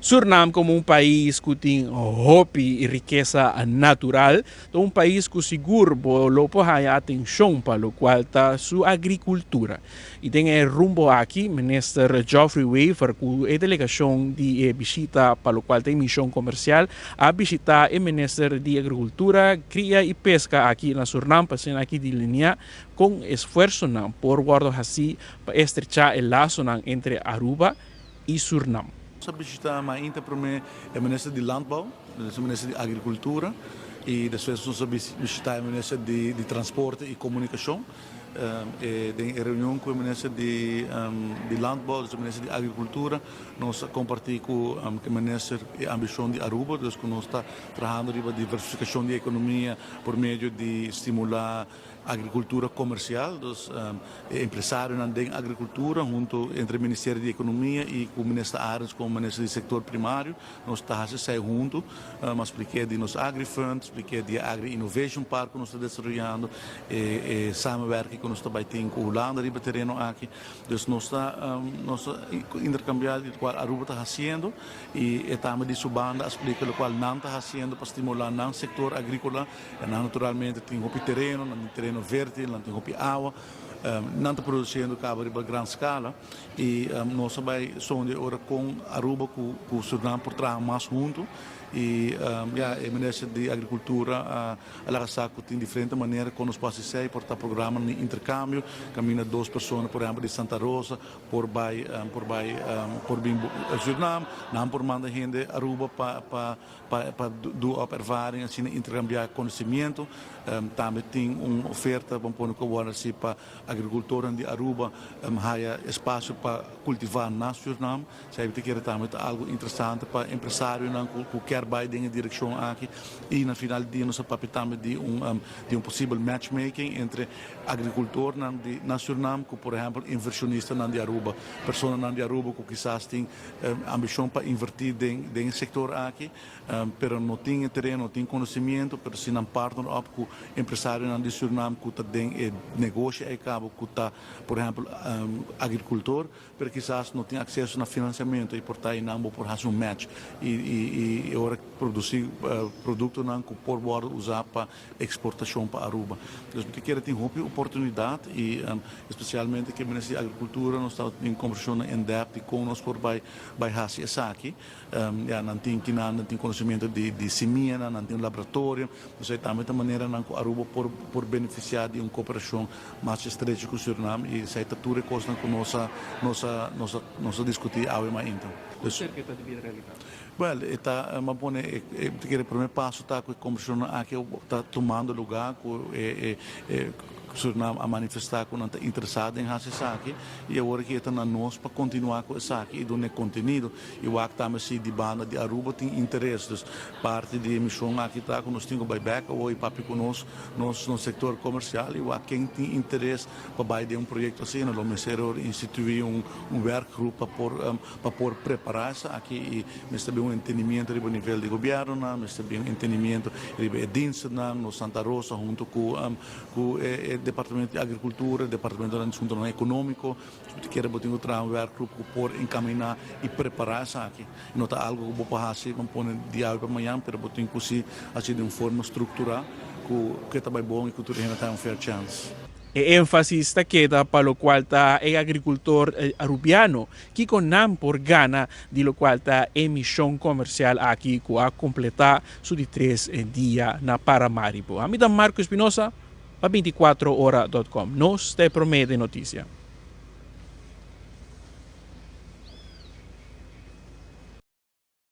Surinam como un pais cu tin hopi rikesa natural, ta un pais cu sigur bo lo por haya atencion pa locual ta su agricultura. Y den e rumbo aki, Minister Geoffrey Wever cu e delegacion di e bishita pa locual ta e mision comercial, a bishita e Minister di Agricultura, Cria y Pesca aki na Surinam pa asina aki delinea con esfuerzonan por wordo haci pa estrecha e lasonan entre Aruba y Surinam. Nos a bishita mainta prome e minister di Landbouw, despues e minister di Agricultura y despues nos a bishita e minister di Transporte y Comunicacion. Den e reunion cu e minister di Landbouw, despues e minister di Agricultura, nos a comparti cu e minister e ambicion di Aruba, dus cu nos ta trahando riba diversificacion di economia por medio di stimula Agricultura comercial, dus e empresarionan den agricultura hunto entre Ministerio di Economia y cu Minister Arends como Minister di Sector Primario, nos ta haci esey hunto. A spliké di nos Agri-Fund, spliké di e Agri Innovation Park cu nos ta desaroyando, e samenwerking cu nos ta bay tin cu Hulanda riba tereno aki. Dus nos ta nos ta intercambia di locual Aruba ta haciendo y e tambe di su banda a splica locual nan ta haciendo pa stimula nan sector agricola. Nan naturalmente tin hopi tereno, nan tin tereno vertil, nan tin hopi awa. Nan ta produciendo caba riba gran scala y nos a bay sonde ora con Aruba cu Surinam por traha mas hunto y ya e minister di agricultura a laga sa cu tin diferente manera con nos por haci esey, por ta programanan di intercambio caminda dos persona por ehempel di Santa Rosa por bay por bay por bin Surinam, nan por manda hende Aruba pa pa Pa do op ervaring asina interkambiá konosimiento. Tambe tin un oferta ban pone ku awor si pa agrikultornan di Aruba haya espasio pa kultivá na Sürnam. Esei ta kere tambe ta algu interesante pa empresarionan ku kier bai den e direkshon aki. I na final di dia nos a papia tambe di un di un posibel matchmaking entre agrikultornan di na Sürnam ku por ehèmpel invershonistanan di Aruba. Personanan di Aruba ku kisas tin Ambishon pa invertí den den e sektor aki, pero no tin e tereno, no tin konosimiento, pero si nan partner op ku empresarionan di Surinam ku ta den e negoshi ei kabo ku ta por ehèmpel agrikultor, pero kisas no tin akseso na finansiamentu i por ta einan bo por hasi un match i i ora produsí produktonan ku por wòrdu usá pa eksportashon pa Aruba. Dus mi ta kere tin hopi oportunidat i espesialmente ku e Minister di Agrikultura nos ta tin kombersashonnan in depth di kon nos por bai bai hasi esaki. Ya nan tin kinan, nan tin konosementu di di simianan, nan tin un laboratorio. Dus ei tambe ta maneranan ku Aruba por por benefisiá di un koperashon mas estrecho ku Surinam i esei ta tur e kosnan ku nos a nos a nos a nos a diskutí awe mainta. Kon serka e ta di bira realidat? Wel, e ta, mi a pone, e ta kere prome paso ta ku e kombersashonnan aki ta tumando lugá, ku e e Surinam a manifestá ku nan ta interesá den hasi esaki i awor aki e ta na nos pa kontinuá ku esaki i duna e kontenido i wak tambe si di banda di Aruba tin interes. Dus parti di e mishon aki ta ku nos tin ku bai bèk awor i papia ku nos nos nos sektor komersial i wak ken tin interes pa bai den un proyekto asina. Lo mester awor instituí un un werkgroep pa por Pa por prepará esaki i mester bin un entendimiento riba nivel di gobiernonan, mester bin un entendimiento riba e dienstennan, nos Santa Rosa hunto ku ku e departamento di agrikultura, e departamentonan di asuntonan ekonómiko, bo ta kere bo tin ku traha un werkgroep ku por enkaminá i prepará esaki. No ta algu ku bo por hasi bo pone di awe pa mañan, pero bo tin ku si hasi den un forma strukturá ku ke ta bai bon i ku tur hende ta haña un fair chance. E énfasis ta keda pa lokual ta e agrikultor arubiano, kiko nan por gana di lokual ta e mishon komersial aki ku a kompletá su di tres dia na Paramaribo. Ami ta Marco Espinosa pa binticuatro ora dot com. Nos ta e promé den notisia.